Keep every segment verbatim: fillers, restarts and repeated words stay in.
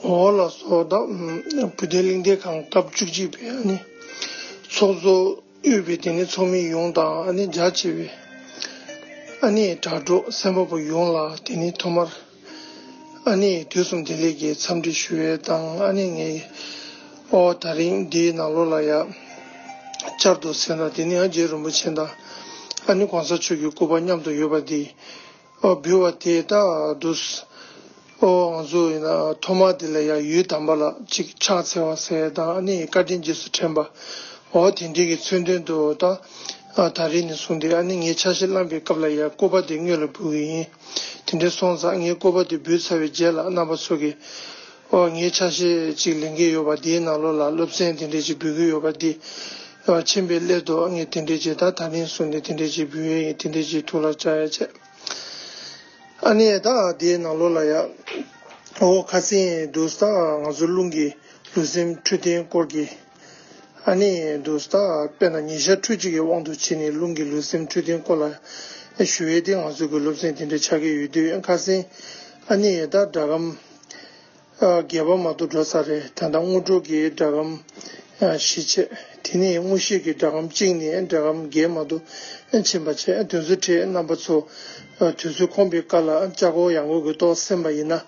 འོ་ལགས་སོ། ད་བུ་སྟོན་གླིང་རྟའི་ཁང་སྐབས་བཅུ་གཅིག་པའི་ཨ་ནི་ཚོགས་གཙོ་དབུས་པའི་དེ་ནི་ཚོགས་མི་ཡོངས་དང་ཨ་ནི་རྒྱ་ཆེ་བའི་ཨ་ནི་དྲ་གྲོགས་གསན་པ་པོ་ཡོངས་ལ་དེ་ནི་ཐོག་མར་ཨ་ནི་དུས་གསུམ་བདེ་ལེགས་ཀྱི་འཚམས་འདྲི་ཞུ་ཡས་དང་། ཨ་ནི་ངས་ཨོ་ད་རིང་འདིའི་ནང་ལོགས་ལ་ཡ་བསྐྱར་དུ་ཟེར་ན་དེ་ནི་ཨ་རྗེ་རིན་པོ་ཆེ་དང་ཨ་ནི་གོང་ས་མཆོག་གི་སྐུ་པར་མཉམ་དུ་ཡོད་པ་འདི། ཨོ་འབུལ་བ་དེ་ད་འདུག་ཨོ་ང་ཚོ་ཡིན་ན་ཐོག་མ་དེ་ལ་ཡང་ཡུལ་དམ་པ་ལ་ཅིག་ཕྱག་འཚལ་བ་ཟེར་དང་ཨ་ནི་བཀའ་དྲིན་རྗེས་སུ་དྲན་པ། ཨོ་དེ་འདྲའི་གི་མཚོན་དོན་དུ་ད་ཨ་ད་རེས་ནས་བཟུང་སྟེ་ཨ་ནི་ངས་ཆ་ཤས་བླངས་པའི་སྐབས་ལ་ཡང་སྐུ་པར་དེ་སྔོན་ལ་འབུལ་གི་ཡིན། དེ་འདྲ་སོང་ཙང་ངས་སྐུ་པར་དེ་འབུལ་ཚར་བའི་རྗེས་ལ་རྣམ་པ་ཚོ་གིས་ཨོ་ངས་ཆ་ཤས་ཅིག་ལེན་གི་ཡོད་པ་དེའི་ནང་ལོགས་ལ་སློབ་ཚན་དེ་འདྲ་ཅིག་འབུལ་གི་ཡོད་པ་དེ་ཨོ་མཁྱེན་པའི་སླད་དུ་ངས་དེ་འདྲ་ཅིག་ད་ད་རིང་བཟུང་ནས་དེ་འདྲ་ཅིག་འབུལ་ཡས་ཡིན། དེ་འདྲ་ཅིག་ཐུགས་ལ་བཅངས་ཡ་བྱས། ཨ་ནི་ད་དེའི་ནང་ལོགས་ལ་ཡ། ཨོ་ཁ་སང་འདུག་ད་ང་ཚོ་རླུང་གི་ལུས་སེམས་འཕྲོད་བསྟེན་སྐོར་གྱི། ཨ་ནི་འདུག་ད་དཔེར་ན་ཉིན་ཞག་ཕྲུགས་གཅིག་གི་དབང་དུ་བྱས་ནས་རླུང་གི་ལུས་སེམས་འཕྲོད་བསྟེན་སྐོར་ལ་ཞུ་ཡས་དེ་ང་ཚོ་གི་སློབ་ཚན་དེ་འདྲ་ཆགས་ཀྱི་ཡོད་དུས་ཁ་སང་ཨ་ནི་ད་སྒྲ་སྒམ། ཨ་བརྒྱད་པ་མ་གཏོགས་འགྲོ་ས་རེད། ད་ལྟ་དངོས་གྲུབ་ཀྱི་སྒྲ་སྒམ་ཨ་བཞི་བྱས། དེ་ནས་དངོས་གཞི་གི་སྒྲ་སྒམ་གཅིག་ནས་སྒྲ་སྒམ་བརྒྱད་མ་གཏོགས་ཕྱིན་པ་བྱས། དེ་ཚོའི་གྲས་རྣམ་པ་ཚོ་ཨ་དུས་ཚོད་ཁོམ་པའི་སྐབས་ལ་ལྕགས་སྒོ་ཡང་སྒོ་གི་ཏོག་གསན་པ་ཡིན་ན།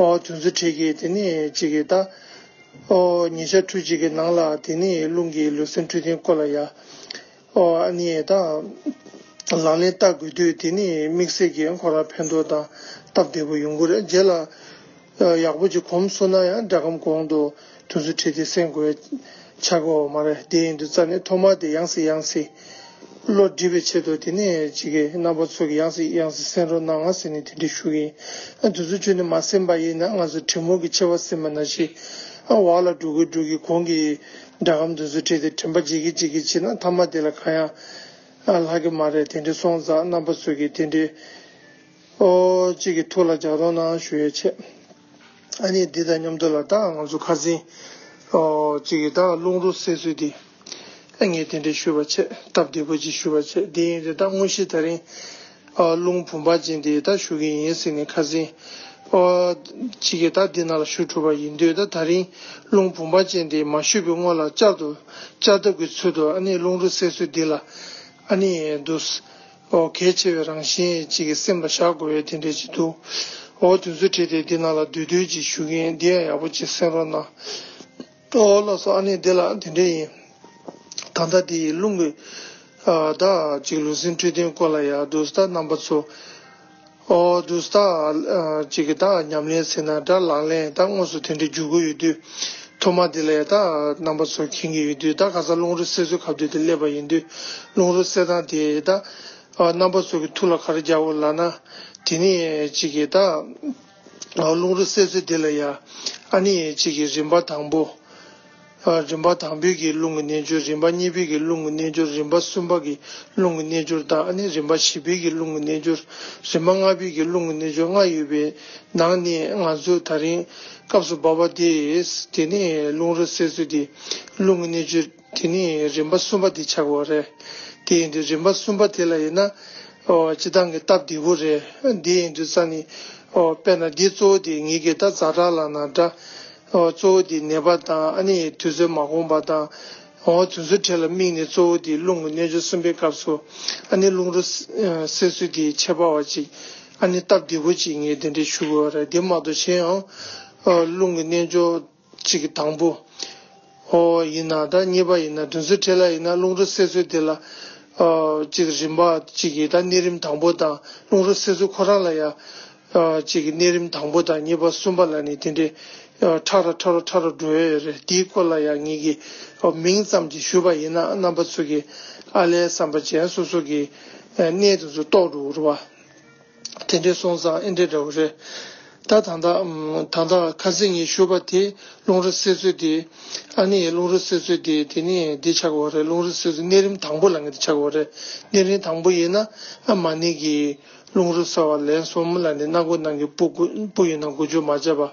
ཨོ་དེ་ཚོའི་གྲས་ཀྱི་དེ་ནས་གཅིག་གི་ད་ཨོ་ཉིན་ཞག་ཕྲུགས་གཅིག་གི་ནང་ལ་དེ་ནས་རླུང་གི་ལུས་སེམས་འཕྲོད་བསྟེན་སྐོར་ལ་ཡ། ཨོ་ཨ་ནི་ད་ལག་ལེན་བསྟར་དགོས་དུས་དེ་ནི་དམིགས་བསལ་གྱི་ཁོ་རང་ཕན་ཐོགས་དང་སྟབས་བདེ་པོ་ཡོང་གི་རེད། རྗེས་ལ་ཡག་པོ་ཅིག་གོམས་སོང་ན་ཡང་སྒྲ་སྒམ་གོང་དུ་དུས་ཚོད་ཁྲིད་དེ་གསན་དགོས་ཆགས་ཀྱི་ཡོད་མ་རེད། དེ་ཡིན་དུས་རྩ་ནས་ཐོག་མ་དེ་ཡང་སེ་ཡང་སེ་བློ་སྒྲིལ་བའི་ཆེད་དུ་དེ་ནས་ཅིག་གི་རྣམ་པ་ཚོ་གི་ཡང་སེ་ཡང་སེ་གསན་རོགས་གནང་ཟེར་ནས་དེ་འདྲ་ཞུ་གི་ཡིན། ཨ་དུས་ཚོད་ཁྲིད་ནས་མ་གསན་པ་ཡིན་ན་ང་ཚོ་དྲན་མོ་གི་ཆེ་བ་སེམས་པ་ན་ཞིག་ཨ་བག་ལ་འགྲོ་གི་འགྲོ་གི་གོང་གི་སྒྲ་སྒམ་དུས་ཚོད་ཁྲིད་དེ་དྲན་པ་བརྗེད་གི་བརྗེད་གི་བྱས་ན་ཐ་མ་དེ་ལ་གང་ཡང་། ཨ་ལྷག་གི་མ་རེད། དེ་འདྲ་སོང་ཙང་རྣམ་པ་ཚོ་གིས་དེ་འདྲའི་ཨོ་གཅིག་གི་ཐུགས་ལ་འཇགས་རོགས་གནང་ཞུ་ཡས་བྱས། ཨ་ནི་འདི་དང་མཉམ་དུ་ལ་ད་ང་ཚོ་ཁ་སང་ཨོ་གཅིག་གི་ད་རླུང་རོ་བསལ་ཚུལ་འདི་ཨ་ངས་དེ་འདྲ་ཞུས་པ་བྱས། སྟབས་བདེ་པོ་ཅིག་ཞུས་པ་བྱས། དེ་ཡིན་དུས་ད་དངོས་གཞི་ད་རིང་ཨ་རླུང་བུམ་པ་ཅན་དེ་ད་ཞུ་གི་ཡིན་ཟེར་ནས་ཁ་སང་ཨོ་གཅིག་གི་ད་འདི་ནང་ལ་ཞུ་གྲུབ་པ་ཡིན་དུས་ད་ད་རིང་རླུང་བུམ་པ་ཅན་དེ་མ་ཞུས་པའི་སྔོན་ལ་བསྐྱར་དུ་བསྐྱར་ལྡབ་ཀྱི་ཚུལ་དུ་ཨ་ནི་རླུང་རོ་བསལ་ཚུལ་འདི་ལ་ཨ་ནི་འདུག་ཨོ་གལ་ཆེ་བའི་རང་བཞིན་ཅིག་གི་སེམས་ལ་བཞག་དགོས་པའི་དེ་འདྲ་ཅིག་འདུག་ཨོ་དུས་ཚོད་ཁྲིད་དེ་འདི་ནང་ལ་བསྡུས་བསྡུས་ཅིག་ཞུ་གི་ཡིན། འདི་ཡང་ཡག་པོ་ཅིག་གསན་རོགས་གནང་། ཨོ་ལགས་སོ། ཨ་ནི་འདི་ལ་དེ་འདྲ་ཡིན། ད་ལྟ་དེ་ཡི་རླུང་གི་ཨ་ད་ཅིག་ལུས་སེམས་འཕྲོད་བསྟེན་སྐོར་ལ་ཡ་འདུག་ད་རྣམ་པ་ཚོ་ཨོ་འདུག་ད་ཅིག་གི་ད་ཉམས་ལེན་ཟེར་ན་འདྲ་ལག་ལེན་ད་དངོས་སུ་དེ་འདྲ་འཇུག་གི་ཡོད་དུས། ཐོག་མ་དེ་ལ་ཡ་ད་རྣམ་པ་ཚོ་མཁྱེན་གྱི་ཡོད་དུས། ད་ག་ས་རླུང་རོ་བསལ་ཚུལ་སྐབས་དུས་དེ་སླེབས་པ་ཡིན་དུས། རླུང་རོ་བསལ་སྟངས་དེ་ད་ཨ་རྣམ་པ་ཚོ་གི་ཐུགས་ལ་ག་རེ་རྒྱག་དགོས་ལབ་ན། དེ་ནས་ཅིག་གི་ད་ཨ་རླུང་རོ་བསལ་ཚུལ་དེ་ལ་ཡ་ཨ་ནི་ཅིག་གི་རིམ་པ་དང་པོ། ཨ་རིམ་པ་དང་པོའི་གི་རླུང་གི་རྣལ་འབྱོར། རིམ་པ་གཉིས་པའི་གི་རླུང་གི་རྣལ་འབྱོར། རིམ་པ་གསུམ་པ་གི་རླུང་གི་རྣལ་འབྱོར་དང་། ཨ་ནི་རིམ་པ་བཞི་པའི་གི་རླུང་གི་རྣལ་འབྱོར། རིམ་པ་ལྔ་པའི་གི་རླུང་གི་རྣལ་འབྱོར་ལྔ་ཡོད་པའི་ནང་ནས་ང་ཚོས་ད་རིང་སྐབས་སུ་བབ་པ་དེ་དེ་ནས་རླུང་རོ་བསལ་ཚུལ་དེ་རླུང་གི་རྣལ་འབྱོར་དེ་ནས་རིམ་པ་གསུམ་པ་དེ་ཆགས་པ་རེད། དེ་ཡིན་དུས་རིམ་པ་གསུམ་པ་དེ་ལ་ཡིན་ན་ཨོ་སྤྱིར་བཏང་གི་སྟབས་བདེ་པོ་རེད། དེ་ཡིན་དུས་ས་ནི་ཨོ་དཔེར་ན་འདི་གཙོ་བོ་དེ་ངེད་ཀྱི་ད་ཛ་དྲག་ལབ་ན་འདྲ། ཨོ་གཙོ་བོ་དེ་ནད་པ་དང་ཨ་ནི་དུས་ཚོད་མ་ཁོམ་པ་དང་། ཨོ་དུས་ཚོད་ཁྲོད་ལ་དམིགས་ནས་གཙོ་བོ་དེ་རླུང་གི་རྣལ་འབྱོར་གསུམ་པའི་སྐབས་སུ་ཨ་ནི་རླུང་རོ་བསལ་ཚུལ་དེ་ཁྱད་པར་བ་ཅིག་ཨ་ནི་སྟབས་བདེ་པོ་ཅིག་ངས་དེ་འདྲས་ཞུ་དགོས་པ་རེད། དེ་མ་གཏོགས་གཞན་ཡང་ཨོ་རླུང་གི་རྣལ་འབྱོར་གཅིག་གི་དང་པོ། ཨོ་ཡིན་ན་ད་གཉིས་པ་ཡིན་ན་དུས་ཚོད་ཁྲོད་ལ་ཡིན་ན་རླུང་རོ་བསལ་ཚུལ་དེ་ལ་ཨོ་གཅིག་རིམ་པ་གཅིག་གི་ད་གནས་རིམ་དང་པོ་དང་རླུང་རོ་བསལ་ཚུལ་ཁོ་རང་ལ་ཡ་ཨོ་གཅིག་གི་གནས་རིམ་དང་པོ་དང་གཉིས་པ་གསུམ་པ་ལ་ནི་དེ་འདྲའི་ཨོ་ཕྲ་ར་ཕྲ་ར་ཕྲ་ར་འགྲོ་ཡ་ཡོད་རེད། དེའི་སྐོར་ལ་ཡ་ངེད་ཀྱིས་ཨོ་མིང་ཙམ་གྱིས་ཞུས་པ་ཡིན་ན་རྣམ་པ་ཚོ་གིས་ཨ་ལས་བསམ་པ་བྱས་སོ་སོ་གི་ཨ་གནས་དེ་ཚོ་རྟོགས་འགྲོ་གི་རེད་བ། དེ་འདྲའི་སོང་ཙང་ཨེ་འདྲའི་འདྲ་བོ་རེད། ད་ད་ལྟ་ཨམ་ད་ལྟ་ཁ་སང་ངས་ཞུས་པ་དེ་རླུང་རོ་བསལ་ཚུལ་དེ། ཨ་ནི་རླུང་རོ་བསལ་ཚུལ་དེ་དེ་ནི་འདི་ཆགས་པ་རེད། རླུང་རོ་བསལ་ཚུལ་གནས་རིམ་དང་པོ་ལ་ངས་འདི་ཆགས་པ་རེད། གནས་རིམ་དང་པོ་ཡིན་ན་ཨ་མ་ཎི་གི་རླུང་རོ་བསལ་བ་ལན་གསུམ་ལ་ནི་སྣ་སྒོ་ནང་གི་སྤུ་སྤུ་ཡིན་ན་འགུལ་སྐྱོད་མ་བྱས་པ།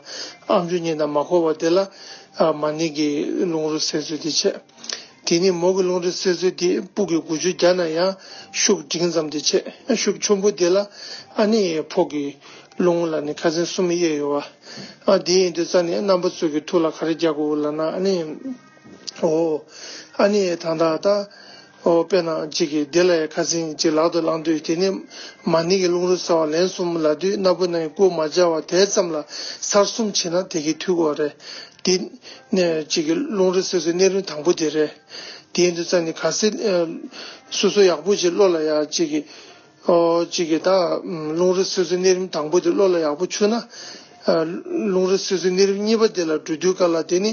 ཨམ་ཅོག་གཉིས་དང་མ་འཁོར་བ་དེ་ལ་ཨ་མ་ཎི་གི་རླུང་རོ་བསལ་ཚུལ་དེ་བྱས། དེ་ནས་མོ་གི་རླུང་རོ་བསལ་ཚུལ་དེ་སྤུ་གི་འགུལ་སྐྱོད་རྒྱག་ན་ཡང་ཤུགས་འབྲིང་ཙམ་དེ་བྱས། ཤུགས་ཆེན་པོ་དེ་ལ་ཨ་ནི་ཕོ་གི་ རླུང་ལ་ནི་ཁ་ཚན་གསུམ་དབྱེ་ཡོད་བ། ཨ་འདི་ཡིན་དུས་ཙང་ནི་རྣམ་པ་ཚོ་གི་ཐུགས་ལ་ག་རེ་རྒྱག་དགོས་ལབ་ན་ཨ་ནི། ཨོ། ཨ་ནི་ད་ལྟ་ད། ཨོ་དཔེར་ན་གཅིག་གིས་འདི་ལ་ཡང་ཁ་ཚན་གཅིག་ལག་ཏུ་བླངས་དུས་དེ་ནི་མ་ནིང་གི་རླུང་རོ་བསལ་བ་ལན་གསུམ་ལབ་དུས་སྣ་བུག་ནང་གི་སྐུ་མ་སྦྱར་བ་དེ་ཙམ་ལ་ཚར་གསུམ་བྱས་ན་དེ་གི་འཐུས་དགོས་རེད། དེ་ནས་གཅིག་གི་རླུང་རོ་བསལ་སའི་གནས་རིམ་དང་པོ་དེ་རེད། དེ་ཡིན་དུས་ཙང་ནི་ག་ཚོད་སོ་སོ་ཡག་པོ་ཅིག་བློ་ལ་ཡ་གཅིག་གི་ཨོ་གཅིག་གིས་ད་རླུང་རོ་བསལ་སའི་གནས་རིམ་དང་པོ་དེ་བློ་ལ་ཡག་པོ་ཆུད་ན། རླུང་རོ་བསལ་སའི་གནས་རིམ་གཉིས་པ་དེ་ལ་འགྲོ་དུས་སྐབས་ལ་དེ་ནི་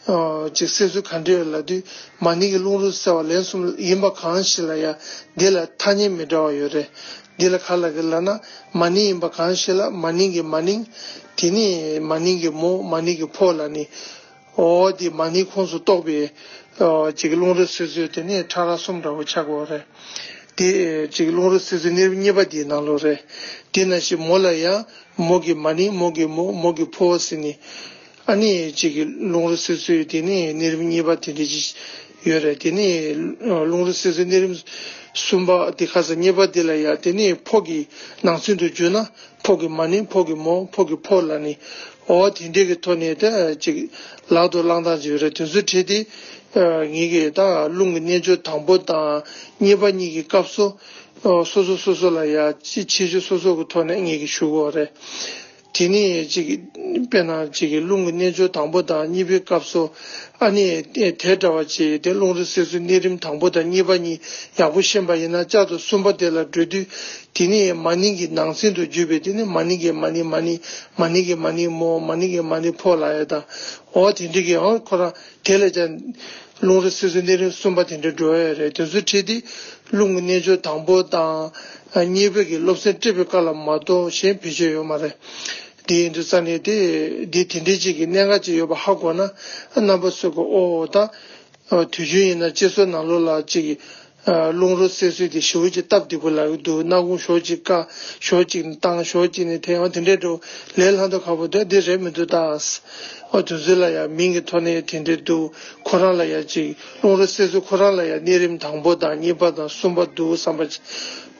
གཅིག་བསལ་སྲོལ་ག་འདྲ་ཡོད་ལབ་དུས་མ་ནིང་གི་རླུང་རོ་བསལ་བ་ལན་གསུམ་ཡིན་པ་གང་ཞིག་ལ་ཡང་འདི་ལ་ཐ་སྙད་མི་འདྲ་བ་ཡོད་རེད། འདི་ལ་ག་ལབ་གི་ལབ་ན་མ་ནིང་ཡིན་པ་གང་ཞིག་ལ་མ་ནིང་གི་མ་ནིང་། དེ་ནི་མ་ནིང་གི་མོ་མ་ནིང་གི་ཕོ་ལ་ནི། ཨོ་དེ་མ་ནིང་ཁོངས་སུ་གཏོགས་པའི་ཨོ་གཅིག་རླུང་རོ་བསལ་སྲོལ་དེ་ནི་ཕྲ་རགས་གསུམ་འདྲ་བོ་ཆགས་ཀྱི་ཡོད་རེད། དེ་གཅིག་རླུང་རོ་བསལ་སྲོལ་གནས་རིམ་གཉིས་པ་དེའི་ནང་ལོགས་རེད། དེ་ནང་བཞིན་མོ་ལ་ཡང་མོ་གི་མ་ནིང་མོ་གི་མོ་མོ་གི་ཕོ་ཟེར་ནི། ཨ་ནི་གཅིག་གི་རླུང་རོ་བསལ་སྲོལ་དེ་ནི་གནས་རིམ་གཉིས་པ་དེ་འདྲ་ཅིག་ཡོད་རེད། དེ་ནི་རླུང་རོ་བསལ་སྲོལ་གནས་རིམ་གསུམ་པ་དེ་ཁ་སང་གཉིས་པ་དེ་ལ་ཡང་དེ་ནི་ཕོ་གི་ནང་ཚན་དུ་བརྗོད་ན། ཕོ་གི་མ་ནིང་ཕོ་གི་མོ་ཕོ་གི་ཕོ་ལ་ནི། ཨོ་དེ་འདྲས་ཀྱི་ཐོག་ནས་ད་ཅིག་ལག་ཏུ་བླང་སྟངས་ཅིག་ཡོད་རེད། དེ་ཚོ་བྲིས་ཏེ་ངེད་ཀྱིས་ད་རླུང་གི་རྣལ་འབྱོར་དང་པོ་དང་གཉིས་པ་གཉིས་ཀྱི་སྐབས་སུ་སོ་སོ་སོ་སོ་ལ་ཡ་ཅི་ཁྱད་ཆོས་སོ་སོ་གི་ཐོག་ནས་ངེད་ཀྱིས་ཞུ་དགོས་རེད། དེ་ནས་ཅིག་དཔེར་ན་ཅིག་གི་རླུང་གི་རྣལ་འབྱོར་དང་པོ་དང་གཉིས་པའི་སྐབས་སུ་ཨ་ནི་དེ་འདྲ་བ་ཅིག་དེ་རླུང་རོ་བསལ་སྲོལ་གནས་རིམ་དང་པོ་དང་གཉིས་པ་གཉིས་ཡག་པོ་ཤེས་པ་ཡིན་ན་བསྐྱར་དུ་གསུམ་པ་དེ་ལ་འགྲོ་དུས། དེ་ནས་མ་ནིང་གི་ནང་ཚན་དུ་བརྗོད་པའི་དེ་ནས་མ་ནིང་གི་མ་ནིང་མ་ནིང་མ་ནིང་གི་མ་ནིང་མོ་མ་ནིང་གི་མ་ནིང་ཕོ་ལབ་ཡ་དང་། འོ་དེ་འདྲ་གི་འོ་ཁོ་རང་དེ་ལ་ཀྱང་རླུང་རོ་བསལ་སྲོལ་གནས་རིམ་གསུམ་པ་དེ་འདྲ་འགྲོ་ཡ་རེད། དེ་ཚོ་ཁྲིད་དེ་རླུང་གི་རྣལ་འབྱོར་དང་པོ་དང་གཉིས་པ་གི་སློབ་ཚན་སྤྲད་པའི་སྐབས་ལ་མ་གཏོགས་གཞན་བེད་སྤྱོད་ཡོད་མ་རེད། དེ་ཡིན་དུས་ཙང་ནས་དེ་དེ་དེ་འདྲའི་ཅིག་གི་གནད་འགག་ཅིག་ཡོད་པ་ཧ་གོ་ན་རྣམ་པ་ཚོ་གི་ཨོ་ད། དུས་རྒྱུན་ཡིན་ན་སྤྱི་ཚོགས་ནང་ལོགས་ལ་ཅིག་རླུང་རོ་བསལ་སྲོལ་དེ་ཞེ་པོ་ཅིག་སྟབས་བདེ་པོ་ལབ་ཀྱི་འདུག་སྣ་ཁུང་ཞོག་ཅིག་བཀག་ཞོག་ཅིག་བཏང་ཞོག་ཅིག་ནས་འཐེན་འོ་དེ་འདྲའི་འགྲོ་ལས་སླ་མདོག་ཁ་པོ་འདྲ་འདི་རེད་མི་འདུག་ད། འོ་དུས་ཚོད་ལ་ཡང་མིང་གི་ཐོག་ནས་དེ་འདྲའི་འདུག་ཁོ་རང་ལ་ཡང་ཅིག་རླུང་རོ་བསལ་སྲོལ་ཁོ་རང་ལ་ཡང་གནས་རིམ་དང་པོ་དང་གཉིས་པ་དང་གསུམ་པ་འདུག་བསམ་པ་ཅིག་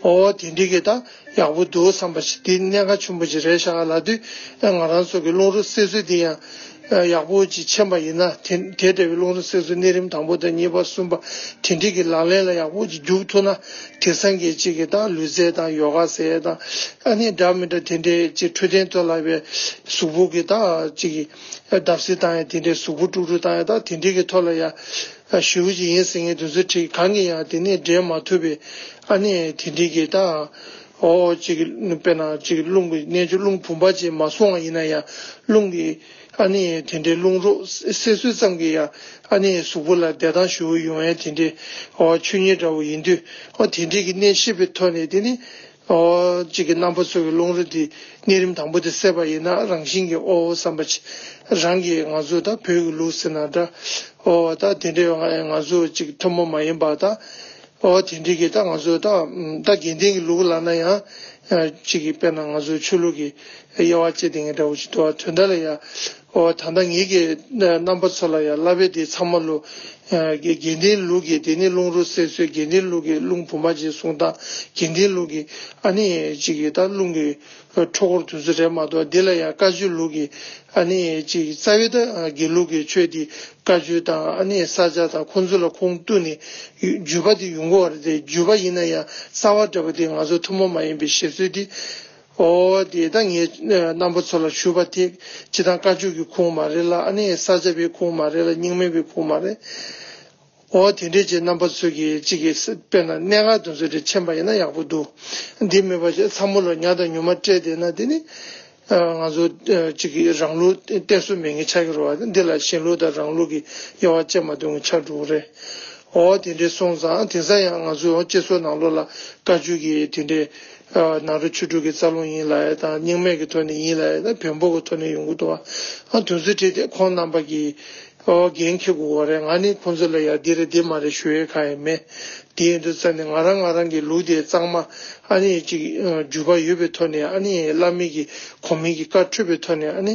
འོ་དེ་འདྲའི་གི་ད་ཡག་པོ་འདུག་བསམ་པ་ཅིག་འདི་གནད་འགག་ཆེན་པོ་ཅིག་རེད་ཤག་ལབ་དུས་ང་རང་ཚོ་གི་རླུང་རོ་བསལ་སྲོལ་འདི་ཡང་། ཡག་པོ་ཅིག་མཁྱེན་པ་ཡིན་ན་དེ་དེ་འདྲ་བའི་རླུང་རོ་བསལ་སྲོལ་གནས་རིམ་དང་པོ་དང་གཉིས་པ་གསུམ་པ་དེ་འདྲའི་གི་ལག་ལེན་ལ་ཡག་པོ་ཅིག་འཇུག་ཐུབ་ན་དེང་སང་གི་ཅིག་གི་ད་ལུས་རྩལ་དང་ཡོ་ག་ཟེར་ཡ་དང་ཨ་ནི་འདྲ་མི་འདྲ་དེ་འདྲའི་ཅིག་འཕྲོད་བསྟེན་ཐོག་ལ་བའི་གཟུགས་པོ་གི་ད་ཅིག་གི་བརྡབ་གསིག་བཏང་ཡ་དེ་འདྲའི་གཟུགས་པོ་དཀྲུག་དཀྲུག་བཏང་ཡ་ད་དེ་འདྲའི་གི་ཐོག་ལ་ཡ་ཞེ་པོ་ཅིག་ཡིན་ཟེར་མཁན་དེ་ཚོ་ཁྲིད་གང་གི་ཡང་དེ་ནས་འགྲན་མ་ཐུབ་པའི་ཨ་ནི་དེ་འདྲའི་གི་ད། ཨོ་ཅིག་དཔེར་ན་ཅིག་རླུང་གི་རྣལ་འབྱོར་རླུང་བུམ་པ་ཅིག་མ་སོང་བ་ཡིན་ན་ཡང་རླུང་གི་ཨ་ནི་དེ་འདྲའི་རླུང་རོ་བསལ་སྲོལ་ཙམ་གྱིས་ཡང་ཨ་ནི་གཟུགས་པོ་ལ་བདེ་ཐང་ཞེ་པོ་ཡོང་ཡ་དེ་འདྲའི་ཨོ་ཆོས་ཉིད་འདྲ་བོ་ཡིན་དུས་ཨོ་དེ་འདྲའི་གི་གནད་ཤེས་པའི་ཐོག་ནས་དེ་ནི་ཨོ་ཅིག་གི་རྣམ་པ་ཚོ་གི་རླུང་རོ་དེ་གནས་རིམ་དང་པོ་དེ་བསལ་བ་ཡིན་ན་རང་བཞིན་གྱིས་ཨོ་བསམ་པ་ཅིག་རང་གི་ང་ཚོ་ད་བོད་ཀྱི་ལུགས་ཟེར་ན་འདྲ་ཨོ་ད་དེ་འདྲའི་ང་ང་ཚོ་ཅིག་ཐུན་མོང་མ་ཡིན་པ་ད། ཨོ་དེ་འདྲའི་གི་ད་ང་ཚོ་ད་ད་དགེ་ལྡན་གྱི་ལུགས་ལབ་ན་ཡང་ཅིག་གི་དཔེར་ན་ང་ཚོ་ཆོས་ལུགས་ཀྱི་དབྱེ་བ་བཅད་དེ་ངས་འདྲ་བོ་ཞིག་འདུག་བ། དོན་དག་ལ་ཡང་ཨོ་ད་ལྟ་ངེད་ཀྱི་རྣམ་པ་ཚོ་ལ་ཡང་བསླབ་པའི་དེ་ཚང་མ་ལོ་དགེ་ལྡན་ལུགས་ཀྱི་དེ་ནི་རླུང་རོ་བསལ་སྲོལ་དགེ་ལྡན་ལུགས་ཀྱི་རླུང་བུམ་པ་ཅིག་གསུང་སྟངས་དགེ་ལྡན་ལུགས་ཀྱི་ཨ་ནི་ཅིག་གི་ད་རླུང་གི་འཕྲུལ་འཁོར་དེ་ཚོ་རེད་མ་གཏོགས་འདི་ལ་ཡང་བཀའ་བརྒྱུད་ལུགས་ཀྱི་ཨ་ནི་ཅིག་རྩ་བའི་ད་དགེ་ལུགས་ཀྱི་ཆོས་འདི་བཀའ་བརྒྱུད་དང་ཨ་ནི་ས་སྐྱ་དང་ཁོང་ཚོ་ལ་ཁུངས་གཏུགས་ནས་བརྒྱུད་པ་དེ་ཡོང་གི་ཡོད་རེད་དེ་བརྒྱུད་པ་ཡིན་ན་ཡང་རྩ་བ་འདྲ་བོ་དེ་ང་ཚོ་ཐུན་མོང་མ་ཡིན་པའི་བཤད་སྲོལ་དེ་ཨོ་དེ་ད་ངས་རྣམ་པ་ཚོ་ལ་ཞུས་པ་དེ་སྤྱིར་བཏང་བཀའ་བརྒྱུད་ཀྱི་ཁུངས་མ་རེད་ལ་ཨ་ནི་ས་སྐྱ་པའི་ཁུངས་མ་རེད་ལ་རྙིང་མའི་པའི་ཁུངས་མ་རེད། ཨོ་དེ་འདྲས་ཀྱི་རྣམ་པ་ཚོ་གིས་གཅིག་གིས་དཔེར་ན་གནད་འགག་དེ་ཚོ་དེ་མཁྱེན་པ་ཡིན་ན་ཡག་པོ་འདུག་འདི་མེད་པ་བྱས་ཚང་མ་ལོ་ཉག་དང་ཉུང་མ་སྤྲད་བསྡད་ན་དེ་ནི་ང་ཚོ་གཅིག་གིས་རང་ལུགས་བསྟེན་སྲོལ་མེད་མཁན་ཆགས་ཀྱི་རེད་བ། འདི་ལ་གཞན་ལུགས་དང་རང་ལུགས་ཀྱི་དབྱེ་བ་བཅད་མ་ཐུབ་མཁན་ཆགས་འགྲོ་གི་རེད། ཨོ་དེ་འདྲས་སོང་ཙང་དེང་སང་ཡང་ང་ཚོ་སྤྱི་ཚོགས་ནང་ལོགས་ལ་བཀའ་བརྒྱུད་ཀྱི་དེ་འདྲས་ནཱ་རོ་ཆོས་དྲུག་གི་རྩ་རླུང་ཡིན་ལབ་ཡ་དང་རྙིང་མའི་གི་ཐོག་ནས་ཡིན་ལབ་ཡ་དང་བོན་པོ་གི་ཐོག་ནས་ཡོང་གི་འདུག་བ། ཨ་དེ་ཚོའི་གྲས་དེ་ཁོང་རྣམ་པ་གིས། ཨོ་འགན་འཁྱེར་དགོས་པ་རེད། ང་ནི་ཁོང་ཚོ་ལ་ཡ་འདི་རེད་འདི་མ་རེད་ཞུ་ཡས་གང་ཡང་མེད། དེ་ཡིན་དུས་ཙང་ནས་ང་རང་ང་རང་གི་ལུགས་དེ་གཙང་མ་ཨ་ནི་ཅིག་འགྱུར་བ་ཡོད་པའི་ཐོག་ནས་ཨ་ནི་བླ་མེད་ཀྱི་གོང་མའི་གི་བཀའ་འཁྲོལ་བའི་ཐོག་ནས་ཨ་ནི་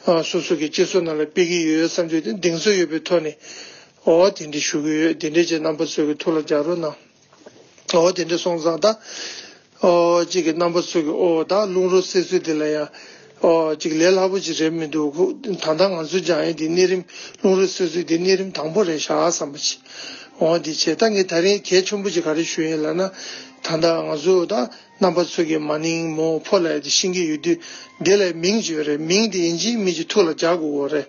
སོ་སོ་གི་སྤྱི་ཚོགས་ནང་ལ་སྤེལ་གྱི་ཡོད་ཡོད་བསམ་ཚུལ་དེ་གདེང་ཚོད་ཡོད་པའི་ཐོག་ནས་ཨོ་དེ་འདྲ་ཞུ་གི་ཡོད། དེ་འདྲ་བྱས་རྣམ་པ་ཚོ་གི་ཐུགས་ལ་འཇགས་རོགས་གནང་། ཨོ་དེ་འདྲ་སོང་ཙང་ད། ཨོ་གཅིག་གི་རྣམ་པ་ཚོ་གི་ཨོ་ད་རླུང་རོ་བསལ་ཚུལ་དེ་ལ་ཡ། ཨོ་གཅིག་ལས་སླ་པོ་ཅིག་རེད་མི་འདུག་ཁོ་ད་ལྟ་ང་ཚོ་སྦྱང་ཡས་དེ་གནས་རིམ་རླུང་རོ་བསལ་ཚུལ་དེ་གནས་རིམ་དང་པོ་རེད་ཤག་བསམ་པ་ཅིག་ཨོ་འདི་བྱས་ད་ངས་ད་རིང་གལ་ཆེན་པོ་ཅིག་ག་རེ་ཞུ་ཡིན་ལབ་ན། ད་ལྟ་ང་ཚོ་ད་རྣམ་པ་ཚོ་གི་མ་ནིང་མོ་ཕོ་ལབ་ཡས་དེ་ཤེས་ཀྱི་ཡོད་དུས། དེ་ལ་མིང་ཅིག་ཡོད་རེད། མིང་དེ་ཡིན་གཅིག་མིན་གཅིག་ཐུགས་ལ་འཇགས་དགོས་ཀྱི་རེད།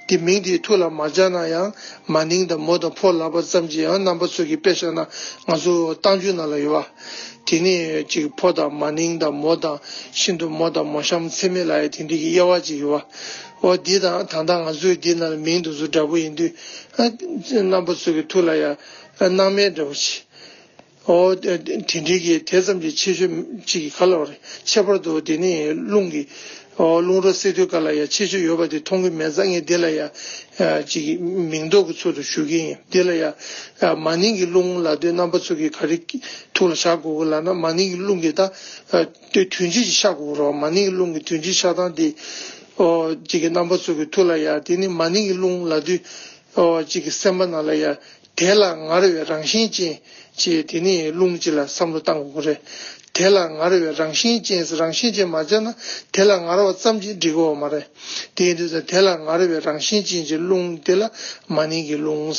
དེ་མིང་དེ་ཐུགས་ལ་མ་འཇགས་ན་ཡང་མ་ནིང་དང་མོ་དང་ཕོ་ལབ་པ་ཙམ་གྱིས་ཡང་རྣམ་པ་ཚོ་གི་དཔེ་བཞག་ན་ང་ཚོ་རྟགས་འཇུག་ནང་ལ་ཡོད་པ། དེ་ནས་ཅིག་ཕོ་དང་མ་ནིང་དང་མོ་དང་ཤིན་ཏུ་མོ་དང་མོ་གཤམ་ཚད་མེད་ལབ་ཡས་དེ་འདྲ་གི་དབྱེ་བ་ཅིག་ཡོད་པ། འོ་འདི་དང་ད་ལྟ་ང་ཚོའི་འདི་ནང་ལ་མིང་དེ་ཚོ་འདྲ་པོ་ཡིན་དུས། ཨ་རྣམ་པ་ཚོ་གི་ཐུགས་ལ་ཡ་སྣང་མེད་འདྲ་པོ་ཅིག་ཨོ་དེ་དེ་འདྲའི་གི་དེ་ཙམ་གྱི་ཆེ་ཤོས་ཅིག་གི་ག་ལ་བ་རེད། ཁྱད་པར་དུ་དེ་ནི་རླུང་གི་ཨོ་རླུང་རོ་བསལ་དུས་སྐབས་ལ་ཡ་ཆེ་ཤོས་ཡོད་པ་དེ་མཐོང་གི་མེད་ཙང་ངས་དེ་ལ་ཡ་ཨ་ཅིག་མིང་འདོགས་ཀྱི་ཚུལ་དུ་ཞུ་གི་ཡིན། དེ་ལ་ཡ་ཨ་མ་ནིང་གི་རླུང་ལབ་དུས་རྣམ་པ་ཚོ་གི་ག་རེ་ཐུགས་ལ་བཞག་དགོས་ཀྱི་ལབ་ན། མ་ནིང་གི་རླུང་གི་ད་ཨ་དེ་དོན་སྤྱི་ཅིག་ཤར་དགོས་ཀྱི་རེད་བ། མ་ནིང་གི་རླུང་གི་དོན་སྤྱི་ཤར་སྟངས་དེ་ཨོ་ཅིག་གི་རྣམ་པ་ཚོ་གི་ཐུགས་ལ་ཡ་དེ་ནི་མ་ནིང་གི་རླུང་ལབ་དུས་ཨོ་ཅིག་གི་སེམས་པ་ནང་ལ་ཡ། དེ་ལ་ངར་བའི་རང་བཞིན་ཅན་ཅེས་དེ་ནི་རླུང་ཅིག་ལ་བསམ་བློ་བཏང་དགོས་ཀྱི་རེད། དེ་ལ་ངར་བའི་རང་བཞིན་ཅན་ཟེར་རང་བཞིན་ཅན་མ་བྱས་ན་དེ་ལ་ངར་བ་ཙམ་གྱིས་འགྲིག་གི་ཡོད་མ་རེད། དེ་ཡིན་དུས་ཙང་དེ་ལ་ངར་བའི་རང་བཞིན་ཅན་གྱི་རླུང་དེ་ལ་མ་ནིང་གི་རླུང་།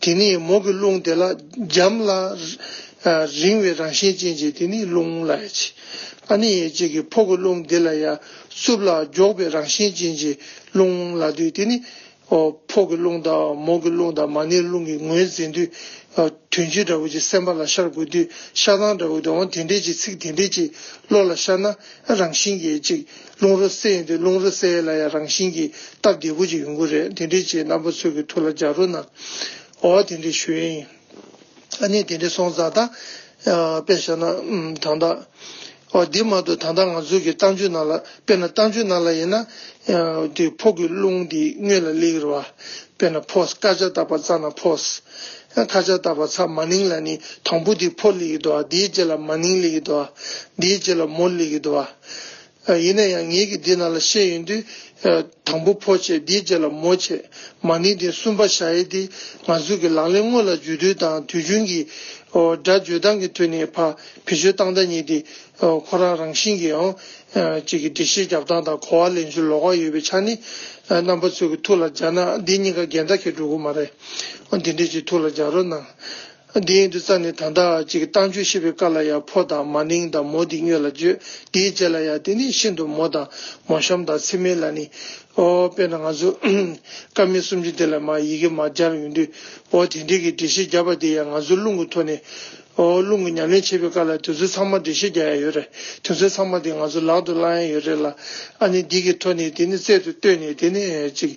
དེ་ནི་མོ་གི་རླུང་དེ་ལ་འཇམ་ལ་རིང་བའི་རང་བཞིན་ཅན་གྱི་དེ་ནི་རླུང་ལབ་ཡ་ཅིག་ཨ་ནི་ཅིག་གི་ཕོ་གི་རླུང་དེ་ལ་ཡ་རྩུབ་ལ་མགྱོགས་པའི་རང་བཞིན་ཅན་གྱི་རླུང་ལབ་དུས་དེ་ནི། ཨོ་ཕོ་གི་རླུང་དང་མོ་གི་རླུང་དང་མ་ནིང་རླུང་གི་ངོས་འཛིན་དུས། ཨོ་དོན་སྤྱི་འདྲ་བོ་ཅིག་སེམས་པ་ལ་ཤར་དགོས་དུས་ཤར་སྟངས་འདྲ་བོ་དང་དེ་འདྲས་ཅིག་ཚིག་དེ་འདྲས་ཅིག་བློ་ལ་ཤར་ན་རང་བཞིན་གྱིས་ཅིག་རླུང་རོ་བསལ་ཡིན་དུས་རླུང་རོ་བསལ་ཡས་ལ་ཡང་རང་བཞིན་གྱིས་སྟབས་བདེ་པོ་ཅིག་ཡོང་གི་རེད། དེ་འདྲས་ཅིག་རྣམ་པ་ཚོ་གི་ཐུགས་ལ་འཇགས་རོགས་གནང་། ཨོ་དེ་འདྲས་ཞུ་ཡས་ཡིན། ཨ་ནི་དེ་འདྲས་སོང་ཙང་ད། ཨ་དཔེ་བཞག་ན་ཨམ་ད་ལྟ། ཨོ་འདི་མ་གཏོགས་ད་ལྟ་ང་ཚོ་གི་རྟགས་འཇུག་ནང་ལ་དཔེར་ན་རྟགས་འཇུག་ནང་ལ་ཡིན་ན། ཨ་དེ་ཕོ་གི་རླུང་འདི་སྔོན་ལ་སླེབས་ཀྱི་རེད་བ། དཔེར་ན་ཕོ་ཀ་ཅ་བཏགས་པ་ཙ་ན་ཕོས། ཨ་ཁ་ཅ་བཏགས་པ་ཚ་མ་ནིང་ལ་ནི་དང་པོ་དེ་ཕོ་སླེབས་ཀྱི་འདུག་བ། དེའི་རྗེས་ལ་མ་ནིང་སླེབས་ཀྱི་འདུག་བ། དེའི་རྗེས་ལ་མོ་སླེབས་ཀྱི་འདུག་བ། ཨ་ཡིན་ན་ཡང་ངེད་ཀྱིས་འདི་ནང་ལ་བཤད་ཡོང་དུས། ཨ་དང་པོ་ཕོ་བྱས་དེའི་རྗེས་ལ་མོ་བྱས། མ་ནིང་དེ་གསུམ་པ་བཞག་ཡས་དེ་ང་ཚོ་གི་ལག་ལེན་དངོས་ལ་འཇུག་དུས་དང་དུས་རྒྱུན་གྱི་ཨོ་སྒྲ་བརྗོད་སྟངས་ཀྱི་ཐོག་ནས་ཕ་བེད་སྤྱོད་བཏང་ད་ཉིད་དེ་ཨོ་ཁོ་རང་རང་བཞིན་གྱིས་ཡང་ཨ་ཅིག་གི་འགྲེལ་བཤད་རྒྱབ་སྟངས་དང་གོ་བ་ལེན་ཚུལ་ལོགས་ཀ་ཡོད་པའི་ཆ་ནས། ཨ་རྣམ་པ་ཚོ་གི་ཐུགས་ལ་འཇགས་ན་འདི་གཉིས་ཀ་འགལ་ཟླ་གང་ཡང་འགྲོ་གི་མ་རེད། ཨོ་འདི་འདྲས་ཅིག་ཐུགས་ལ་འཇགས་རོགས་གནང་། འདི་ཡིན་དུས་ཙ་ནས་ད་ལྟ་ཅིག་རྟགས་འཇུག་བཤད་པའི་སྐབས་ལ་ཡང་ཕོ་དང་མ་ནིང་དང་མོ་འདི་སྔོན་ལ་བརྗོད། དེའི་རྗེས་ལ་ཡང་དེ་ནི་ཤིན་ཏུ་མོ་དང་མོ་གཤམ་དང་ཚད་མེད་ལ་ནི། ཨོ་དཔེར་ན་ང་ཚོ་ཀ་མད་སུམ་ཅུ་དེ་ལ་མ་ཡི་གེ་མ་སྦྱར་ཡོང་དུས། ཨོ་དེ་འདྲའི་གི་འགྲེལ་བཤད་བརྒྱབ་པ་དེ་ཡང་ང་ཚོ་རླུང་གི་ཐོག་ནས། ཨོ་རླུང་གི་ཉམས་ལེན་བྱེད་པའི་སྐབས་ལ་དེ་ཚོ་ཚང་མ་འགྲེལ་བཤད་རྒྱག་ཡ་ཡོད་རེད། དེ་ཚོ་ཚང་མ་དེ་ང་ཚོ་ལག་ཏུ་བླང་ཡ་ཡོད་རེད་ལ། ཨ་ནི་འདི་གི་ཐོག་ནས་དེ་ནི་རྩལ་དུ་བཏོན་ནས་དེ་ནི་ཅིག་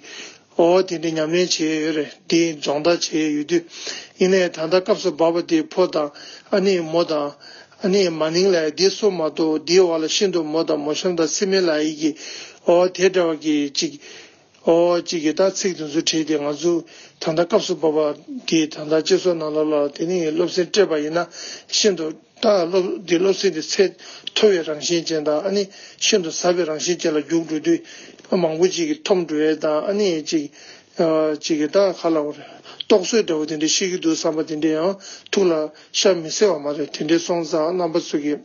ཨོ་དེ་འདྲའི་ཉམས་ལེན་བྱས་ཡོད་རེད། དེ་སྦྱོང་བརྡར་བྱས་ཡོད་དུས། ཡིན་ནའི་ད་ལྟ་སྐབས་སུ་བབས་པ་དེ་ཕོ་དང་ཨ་ནི་མོ་དང་ཨ་ནི་མ་ནིང་ལ་ཡ་དེ་གསུམ་མ་གཏོགས་དེའི་འོག་ལ་ཤིན་ཏུ་མོ་དང་མོ་གཤམ་དང་ཚད་མེད་ལ་ཡི་གེ་ཨོ་དེ་འདྲ་བ་གི་ཅིག་ཨོ་ཅིག་གི་ད་ཚིག་དེ་ཚོ་བྲིས་ཏེ་ང་ཚོ་ད་ལྟ་སྐབས་སུ་བབས་པ་དེ་ད་ལྟ་སྤྱི་ཚོགས་ནང་ལོགས་ལ་དེ་ནི་སློབ་ཚན་སྤྲད་པ་ཡིན་ན་ཤིན་ཏུ། ད་སློབ་འདི་སློབ་ཚན་འདི་ཚད་མཐོ་བའི་རང་བཞིན་ཅན་དང་ཨ་ནི་ཤིན་ཏུ་ཟབ་པའི་རང་བཞིན་ཅན་ལ་རྒྱུགས་འགྲོ་དུས་མང་པོ་ཅིག་གིས་འཐོམ་འགྲོ་ཡས་དང་ཨ་ནི་ཅིག་ཅིག་གིས་ད་ག་ལབ་དགོས་རེད། རྟོག་བཟོས་འདྲ་བོ་དེ་འདྲ་ཤེས་ཀྱི་འདུག་བསམ་པ་དེ་འདྲ་ཡང་ཐུགས་ལ་ཤར་མི་སྲིད་པ་མ་རེད། དེ་འདྲ་སོང་ཙང་རྣམ་པ་ཚོ་གིས་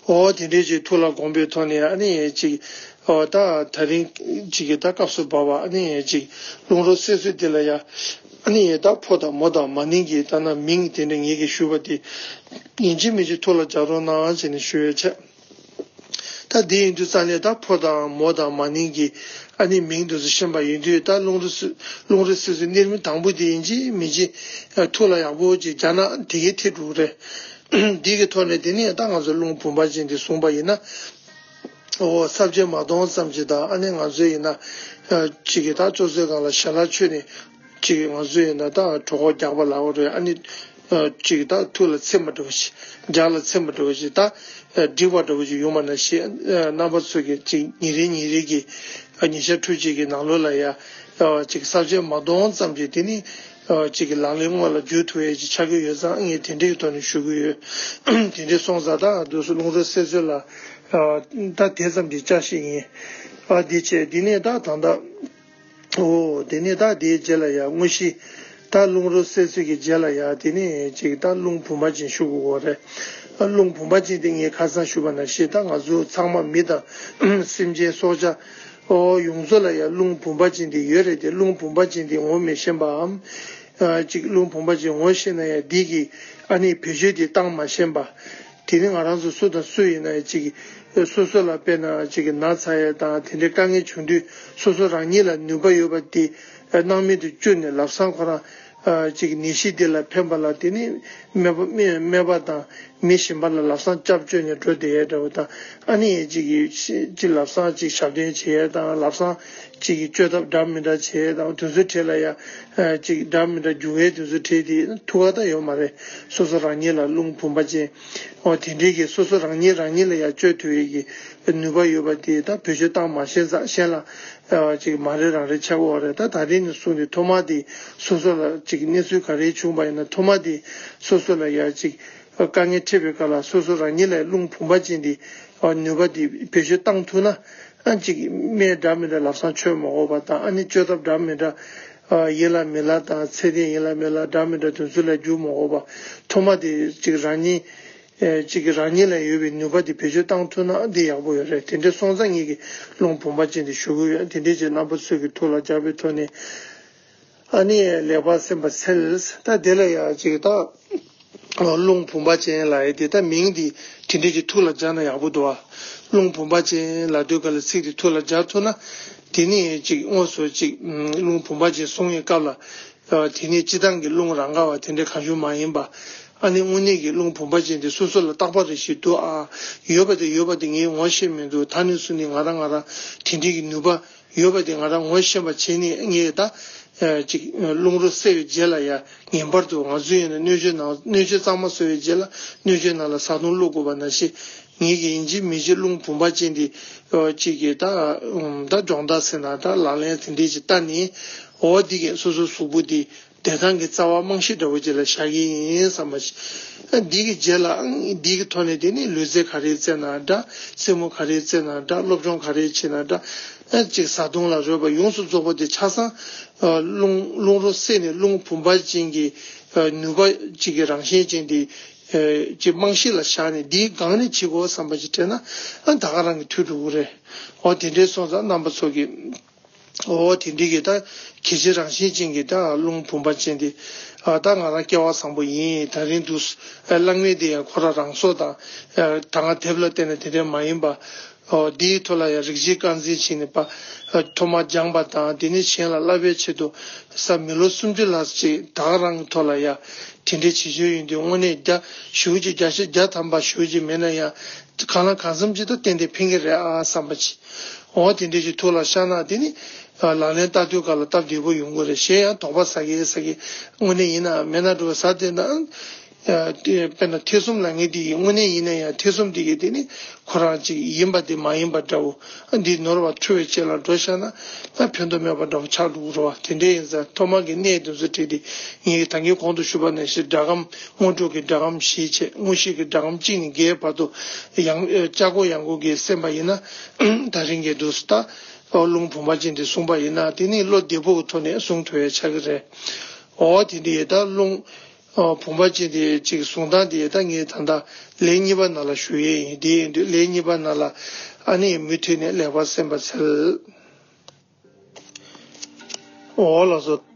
ཨོ་དེ་འདྲ་ཅིག་ཐུགས་ལ་དགོངས་པའི་ཐོག་ནས་ཨ་ནི་ཅིག་ཨོ་ད་ད་རིང་ཅིག་གི་ད་སྐབས་སུ་བབས་པ་ཨ་ནི་ཅིག་རླུང་རོ་བསལ་ཚུལ་འདི་ལ་ཡ། ཨ་ནི་ད་ཕོ་དང་མོ་དང་མ་ནིང་གི་ད་ན་མིང་དེ་འདྲ་ངེད་ཀྱིས་ཞུས་པ་དེ་ཡིན་གཅིག་མིན་གཅིག་ཐུགས་ལ་འཇགས་རོགས་གནང་བྱས་ནས་ཞུ་ཡས་བྱས། ད་དེ་ཡིན་དུས་ཙ་ནས་ད་ཕོ་དང་མོ་དང་མ་ནིང་གི་ཨ་ནི་མིང་དེ་ཚོ་ཤེས་པ་ཡིན་དུས་ད་རླུང་རོ་བསལ་རླུང་རོ་བསལ་ཚུལ་གནས་རིམ་དང་པོ་དེ་ཡིན་གཅིག་མིན་གཅིག་ཐུགས་ལ་ཡག་པོ་ཅིག་འཇགས་ན་དེ་གའི་ཐད་འགྲོ་གི་རེད། འདི་གི་ཐོག་ནས་དེ་ནས་ད་ང་ཚོ་རླུང་བུམ་པ་ཅན་དེ་བཟུང་པ་ཡིན་ན། ཨོ་ས་བཅད་མ་གཏོང་ཙམ་ཅིག་དང་ཨ་ནི་ང་ཚོ་ཡིན་ན། ཨ་ཅིག་གི་ད་ཙོག་ཙོག་སྒང་ལ་ཞལ་ལག་མཆོད་ནས་ཅིག་གི་ང་ཚོ་ཡིན་ན་ད་གྲོད་ཁོག་རྒྱགས་པ་ལབ་དགོས་རེད། ཨ་ནི་ཨ་ཅིག་གི་ད་ཐུགས་ལ་ཚིམ་པ་འདྲ་བོ་ཞིག་རྒྱགས་ལ་ཚིམ་པ་འདྲ་བོ་ཞིག་ད་ཨ་འགྲིག་པ་འདྲ་བོ་ཞིག་ཡོང་བ་ན་ཞེས་ཨ་རྣམ་པ་ཚོ་གི་ཅིག་ཉིན་རེ་ཉིན་རེ་གི་ཨ་ཉིན་ཞག་ཕྲུགས་གཅིག་གི་ནང་ལོགས་ལ་ཡ་ཨ་ཅིག་ས་བཅད་མ་གཏོང་ཙམ་ཅིག་དེ་ནི། ཨ་གཅིག་གི་ལག་ལེན་དངོས་ལ་འཇུག་ཐུབ་ཡས་ཅིག་ཆགས་ཀྱི་ཡོད་ཙང་ངས་དེ་འདྲའི་ཐོག་ནས་ཞུ་གི་ཡོད། དེ་འདྲའི་སོང་ཙང་ད་འདུག་སེ་རླུང་རོ་བསལ་ཚུལ་ལ་ཨ་ད་དེ་ཙམ་གྱིས་བསྐྱར་ཞིག་ཡིན། ཨ་འདི་བྱས་འདི་ནས་ད་ད་ད་ཨོ་དེ་ནས་ད་དེའི་རྗེས་ལ་ཡ་དངོས་གཞི་ད་རླུང་རོ་བསལ་ཚུལ་གྱི་རྗེས་ལ་ཡ་དེ་ནས་ཅིག་ད་རླུང་བུམ་པ་ཅན་ཞུ་དགོས་ཀྱི་རེད། རླུང་བུམ་པ་ཅན་དེ་ངས་ཁ་སང་ཞུས་པ་ནང་བཞིན་ད་ང་ཚོ་ཚང་མ་མི་དང་སེམས་ཅན་སྲོག་ཆགས་ཨོ་ཡོངས་རྫོགས་ལ་ཡང་རླུང་བུམ་པ་ཅན་དེ་ཡོད་རེད་དེ། རླུང་བུམ་པ་ཅན་དེ་ངོ་མི་ཤེས་པའམ། ཅིག་རླུང་བུམ་པ་ཅན་ངོ་ཤེས་ན་ཡང་འདི་གི་ཨ་ནི་བེད་སྤྱོད་དེ་བཏང་མ་ཤེས་པ། དེ་ནི་ང་རང་ཚོ་སུ་དང་སུ་ཡིན་ན་ཡང་ཅིག་སོ་སོ་ལ་དཔེར་ན་ཅིག་ན་ཚ་ཡས་དང་དེ་འདྲའི་དཀའ་ངལ་བྱུང་དུས་སོ་སོ་རང་ཉིད་ལ་ནུས་པ་ཡོད་པ་དེ་སྣང་མེད་དུ་བཅུག་ནས་ལམ་སང་ཁོ་རང་ཅིག་ནད་གཞི་འདི་ལ་ཕན་པ་ལ་དེ་ནི་སྨན་པ་སྨན་སྨན་པ་དང་མི་གཞན་པ་ལ་ལམ་སང་སྐྱབས་བཅོལ་ནས་འགྲོ་བསྡད་ཡས་འདྲ་བོ་དང་ཨ་ནི་ཅིག་ཅིག་ལམ་སང་ཅིག་ཞབས་བརྟན་བྱེད་ཡས་དང་ལམ་སང་ཅིག་གི་བཅོས་ཐབས་འདྲ་མི་འདྲ་བྱེད་ཡས་དང་དེ་ཚོའི་གྲས་ལ་ཡ་ཅིག་འདྲ་མི་འདྲ་རྒྱུ་བའི་དེ་ཚོའི་གྲས་དེ་ཐུག་ག་ད་ཡོད་མ་རེད། སོ་སོ་རང་ཉིད་ལ་རླུང་བུམ་པ་ཅན་འོ་དེ་འདྲའི་གི་སོ་སོ་རང་ཉིད་རང་ཉིད་ལ་ཡ་བཅོས་ཐུབ་ཡས་ཀྱི་ནུས་པ་ཡོད་པ་དེ་ད་བེད་སྤྱོད་བཏང་མ་ཤེས་ཙང་གཞན་ལ་ཅིག་མ་རེད་རང་རེད་ཆགས་ཀྱི་ཡོད་རེད། ད་ད་རེས་ནས་བཟུང་སྟེ་ཐོག་མ་དེ་སོ་སོ་ལ་ཅིག་གནས་ཚུལ་ག་རེ་བྱུང་པ་ཡིན་ན་ཐོག་མ་དེ་སོ་སོ་ལ་ཡ་ཅིག་དཀའ་ངལ་འཕྲད་པའི་སྐབས་ལ་སོ་སོ་རང་ཉིད་ལ་རླུང་བུམ་པ་ཅན་དེ་ནུས་པ་དེ་བེད་སྤྱོད་བཏང་ཐུབ་ན་ཨ་ཅིག་སྨན་འདྲ་མི་འདྲ་ལམ་སང་མཆོད་མ་དགོས་པ་དང་ཨ་ནི་བཅོས་ཐབས་འདྲ་མི་འདྲ་ཡིན་ལ་མིན་ལ་དང་ཚད་ལྡན་ཡིན་ལ་མིན་ལ་འདྲ་མི་འདྲ་དེ་ཚོ་ལ་རྒྱུག་མ་དགོས་པ་ཐོག་མ་དེ་ཅིག་རང་ཉིད་ཅིག་གིས་རང་ཉིད་ལ་ཡོད་པའི་ནུས་པ་དེ་བེད་སྤྱོད་བཏང་ཐུབ་ན་འདི་ཡག་པོ་ཡོད་རེད། དེ་འདྲ་སོང་ཙང་ངེད་ཀྱི་རླུང་བུམ་པ་ཅན་དེ་ཞུ་གི་ཡོད། དེ་འདྲའི་ཅིག་རྣམ་པ་ཚོས་ཀྱི་ཐུགས་ལ་འཇགས་པའི་ཐོག་ནས་ཨ་ནི་ལེགས་པར་སེམས་པ་འཚལ། ད་དེ་ལ་ཡང་ཅིག་ད་རླུང་བུམ་པ་ཅན་ལབ་ཡས་དེ་ད་མིང་འདི་དེ་འདྲའི་ཅིག་ཐུགས་ལ་འཇགས་ན་ཡག་པོ་འདུག་ཨ། རླུང་བུམ་པ་ཅན་ལབ་དུས་ག་ལ་ཚིག་དེ་ཐུགས་ལ་འཇགས་ཐུབ་ན་དེ་ནི་ཅིག་དངོས་སུ་ཅིག་རླུང་བུམ་པ་ཅན་གསུང་བའི་སྐབས་ལ། དེ་ནས་སྤྱིར་བཏང་གི་རླུང་རང་ག་བ་དེ་འདྲའི་གང་བྱུང་མ་ཡིན་པ། ཨ་ནི་དངོས་གནས་ཀྱི་རླུང་བུམ་པ་ཅན་དེ་སོ་སོ་ལ་རྟག་པ་རེ་ཞིག་འདུག་ཨ། ཡོད་པ་དེ་ཡོད་པ་དེ་ངས་ངོ་ཤེས་མི་འདུག་ད་ནས་བཟུང་ནས་ང་རང་ང་རང་དེ་འདྲའི་གི་ནུས་པ་ཡོད་པ་དེ་ང་རང་ངོ་ཤེས་པ་བྱས་ནས་ངས་ད་ཅིག་རླུང་རོ་བསལ་བའི་རྗེས་ལ་ཡ་ངེས་པར་དུ་ང་ཚོ་ཡིན་ན་སྣོད་བཅུད་ནང་སྣོད་བཅུད་གཙང་མ་བཟོ་བའི་རྗེས་ལ་སྣོད་བཅུད་ནང་ལ་བཟའ་བཏུང་བླུག་དགོས་པ་ནང་བཞིན། ངེད་ཀྱི་ཡིན་གཅིག་མིན་གཅིག་རླུང་བུམ་པ་ཅན་དེ་གཅིག་གིས་ད་ད་སྦྱོང་བརྡར་ཟེར་ན་ད་ལག་ལེན་དེ་འདྲས་ཅིག་བསྟར་ནས་འོ་འདི་གས་སོ་སོའི་གཟུགས་པོ་འདི་བདེ་ཐང་གི་རྩ་བ་རྨང་གཞི་འདྲ་བོ་ཅིག་ལ་བཞག་གི་ཡིན་བསམ་པ་ཞིག་འདི་གི་རྗེས་ལ་འདི་གི་ཐོག་ནས་དེ་ནི་ལུས་རྩལ་ག་རེ་རྩེ་ན་འདྲ། རྩེད་མོ་ག་རེ་རྩེ་ན་འདྲ། སློབ་སྦྱོང་ག་རེ་བྱེད་ན་འདྲ། ཅིག་བཟའ་བཏུང་ལ་རོལ་པ་ཡོངས་སུ་རྫོགས་པ་དེ་ཆ་ཚང་རླུང་རླུང་རོ་བསལ་ནས་རླུང་བུམ་པ་ཅན་གྱི་ནུས་པ་ཅིག་གི་རང་བཞིན་ཅན་དེ། ཀྱི་རྨང་གཞི་ལ་བཞག་ནས་འདིའི་སྒང་ནས་བྱེད་དགོས་བསམ་པ་ཅིག་དྲན་ན་ཨ་ད་ག་རང་གི་ཐུགས་འགྲོ་གི་རེད། འོ་དེ་འདྲའི་སོང་ཙང་རྣམ་པ་ཚོ་གི་འོ་དེ་འདྲའི་གི་ད་གལ་ཆེ་རང་བཞིན་ཅན་གྱི་ད་རླུང་བུམ་པ་ཅན་དེ་ཨ་ད་ང་རང་སྐལ་བ་བཟང་པོ་ཡིན། ད་རིང་འདུག་བླ་མའི་དེ་ཡང་ཁོ་རང་རང་སྲོག་དང་ད་ང་དེབ་ལ་བལྟས་ན་དེ་འདྲ་མ་ཡིན་པ། འོ་འདིའི་ཐོག་ལ་ཡང་རིགས་བཞིའི་རྐང་འཛིན་བྱས་ནས་པ་ཐོག་མར་སྦྱངས་པ་དང་དེ་ནས་གཞན་ལ་བསླབ་པའི་ཆེད་དུ་ས་མི་ལོ་སུམ་ཅུ་ལྷག་ཅིག་ད་ག་རང་གི་ཐོག་ལ་ཡ་དེ་འདྲའི་བྱེད་སྤྱོད་ཡོད་འདུག་དངོས་གནས་རྒྱ་ཞུ་ཅིག་བརྒྱ་ཆ་བརྒྱ་ཐམ་པ་ཞུ་ཅིག་མེད་ན་ཡང་གང་ལ་གང་འཚམ་ཅིག་ད་ཏན་ཏན་ཕན་གི་རེད་ཨ་བསམ་པ་ཅིག་འོ་དེ་འདྲའི་ཅིག་ཐུགས་ལ་ཤར་ན་དེ་ནི་ལག་ལེན་བསྟར་དུས་ག་ལ་སྟབས་བདེ་པོ་ཡོང་གི་རེད། གཞན་ཡང་དོགས་པ་ཟ་གི་ཟ་གི་དངོས་གནས་ཡིན་ན་མེད་ན་འགྲོ་ཟ་དེ་ན། དེ་དཔེར་ན་ཐེ་ཚོམ་ལབ་མཁན་དེ་ཡིན་དངོས་གནས་ཡིན་ན་ཡང་ཐེ་ཚོམ་དེ་གི་དེ་ནི་ཁོ་རང་ཅིག་ཡིན་པ་དེ་མ་ཡིན་པ་འདྲ་བོ་འདི་ནོར་བ་འཁྲུལ་བའི་རྗེས་ལ་འགྲོ་བཞག་ན་ཕན་ཐོགས་མེད་པ་འདྲ་བོ་ཆགས་འགྲོ་གི་རེད་བ། དེ་འདྲ་ཡིན་ཙང་ཐོག་མ་གི་གནད་དེ་ཚོ་དྲིས་ཏེ་ངས་ད་གིན་གོང་དུ་ཞུས་པ་ནང་བཞིན་སྒྲ་སྒམ་དངོས་གྲུབ་ཀྱི་སྒྲ་སྒམ་བཞི་བྱས། དངོས་གཞི་གི་སྒྲ་སྒམ་གཅིག་ནས་བརྒྱད་བར་དུ་ཡང་ལྕགས་སྒོ་ཡང་སྒོ་གི་གསན་པ་ཡིན་ན་ད་རིང་གི་འདུག་སེ་ད་རླུང་བུམ་པ་ཅན་དེ་གསུངས་པ་ཡིན་ན་དེ་ནི་བློ་བདེ་པོ་གི་ཐོག་ནས་གསུང་ཐུབ་ཡ་ཆགས་ཀྱི་རེད། འོ་དེ་འདྲ་ཡིན་ད་རླུང་བུམ་པ་ཅན་དེ་ཅིག་གསུང་སྟངས་དེ་ད་ངས་ད་ལྟ་ལན་གཉིས་པ་ནང་ལ་ཞུ་ཡས་ཡིན། དེ་ཡིན་དུས་ལན་གཉིས་པ་ནང་ལ་ཨ་ནི་མུ་མཐུད་ནས་ལེགས་པར་གསན་པ་འཚལ། འོ་ལགས་སོ།